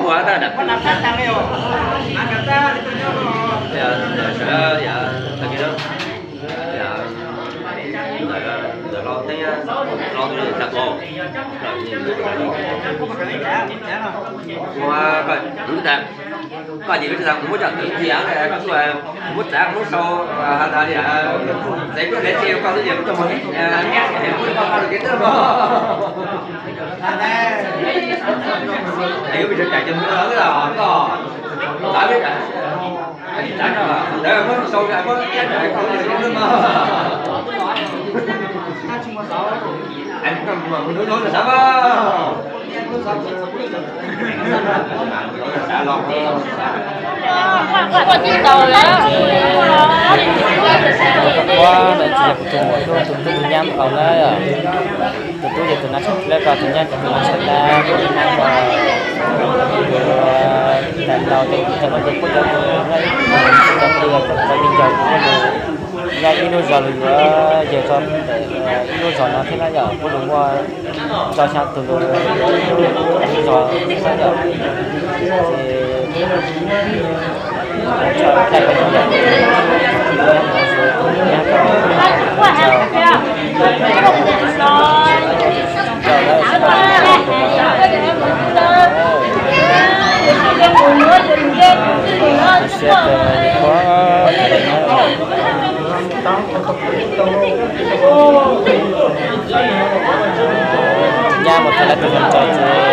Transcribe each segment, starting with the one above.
Muaj tab dam sawv yog tag kis ntawm los teeb los tag kis ua koj ces kuv tsis tas kuv muab coj ntawd ntxias koj tuaj, kuv muab txav kuv muab sau has tas li txais pliag txais txia koj xwb ces kuv coj mus, kuv coj koj rau kev twb mog. Es yuav pes tsawg cais ces mus rau lawv los koj txav pliag txav txia, ntawd muab sau muab iab rau koj rau kev twb mog. Koj mus hnub hnub xav mas Ua ntawd tsis yog kuv tus muam, tus tub tus nyab nkaus na. Tus tub ces tus no tshaj plaws, tus nyab ces tus no tshaj tag, tus nyab uas tus tais laus ces tus tais laus ces puab cov tus no ib cov plig cov plig ncaus kuj mus nyob ib lub zos los yuav yawg tso ntawm ib lub zos no thiab na yom, puab los muaj tso xya tus los ib lub zos xwb na yom. Ces Nyab mus txog lawv tus hluas nraug ces nws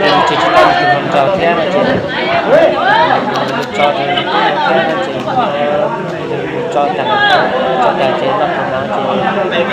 kuj tsis tsis tau nws tus hluas nraug. Tso thiab no ces, tso ces, tso tag, tso tag ces noj qhov no ces.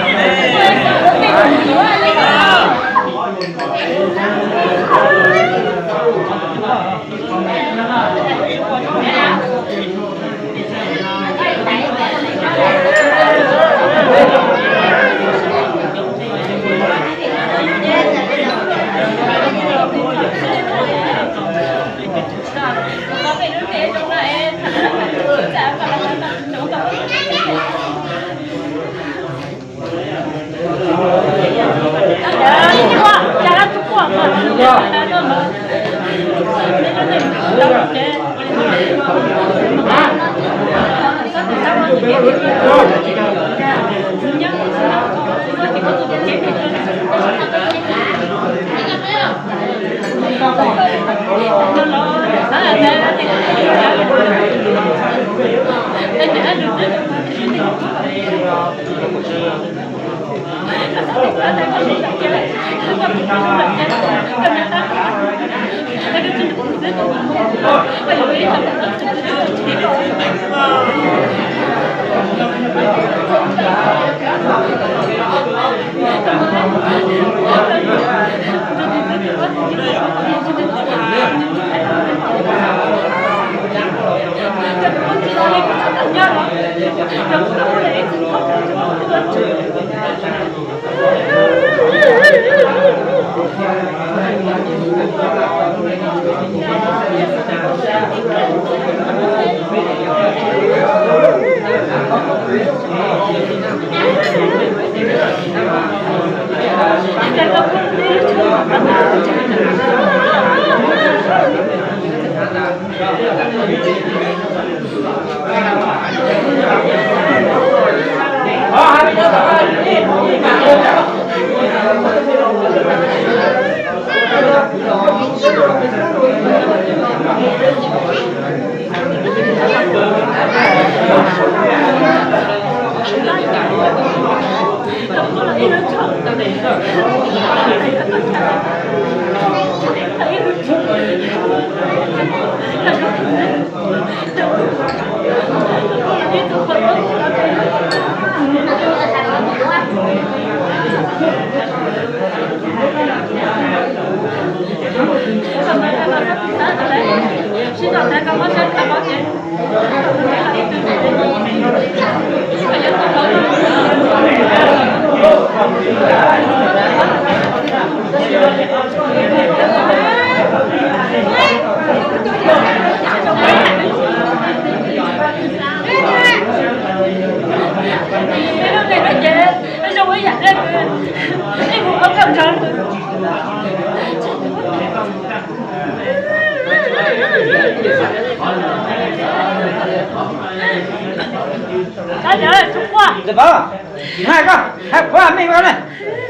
Hais koj, hais kuv mej ne,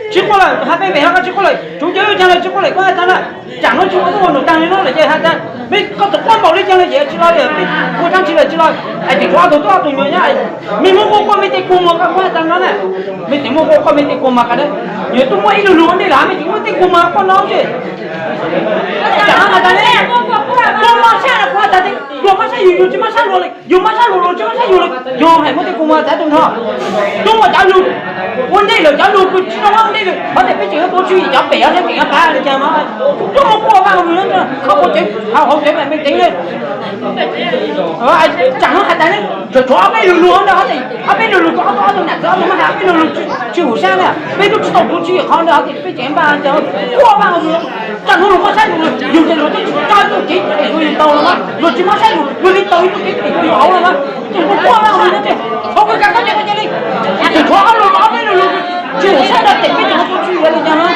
tsis quaj lawm, hais peb pem no koj tsis quaj lawm, tsuv ncaws caag lawm tsis quaj lawm, koj has tas na, tsam no tsis ua tub ua num taag li no lawm ces has tas, mej koj txawm quaj npaum li caag lawm ces tsis los lawm, mej ua dlaab tsi lawm tsis los, es tseem tshuav ob tug tub ob tug nyuam nyob, mej muab quaj quaj mej tej kua muag koj kuv has tas no na, mej tseem muab quaj quaj mej tej kua muag qab dawb, yog tub muaj ib lug lug ua ntej lawm mej tseem muab tej kua muag quaj no xwb. Tsam no has tas ne, luag maj sab no kuv has tas, luag maj sab yus, yus tsis maj sab luag li, yus maj sab luag, luag tsis maj sab yus li, yog hais muab tej kua muag txhais tus nrho. Tub muaj cov lug ua ntej lawm, cov lug kws tsis tau ua ntej lawm, hov tias peb tseem yuav tuav tswv yim cov pem, peb tseem yuav pav li cas no. Tub muaj quaj vaj ua khaub cawv, hauv cawv mej teev le. Tsam no has tas ne, tshuav ob peb lug lug no, ob peb lug lug, ob tug nam txiv ob tug mab has ob peb lug lug tsis hum sab na, peb tub tsis tau tuav tswv yim qhov ntawd hov tias peb tseem npaj cas quaj vaj ua. Tsam no luag maj sab yus, yus ces luag twb tsis tau ib tug kev pem dua yus tau los na, luag tsis maj sab yus, luag li tau ib tug kev pem dua yus hauv los na, ces luag quaj vaj ua li no ces, hauv kws kag koj ces koj cia li, tseem tshuav ob lug, ob peb lug lug, tsis hum sab no ces peb tseem tuav tswv yim li cas no.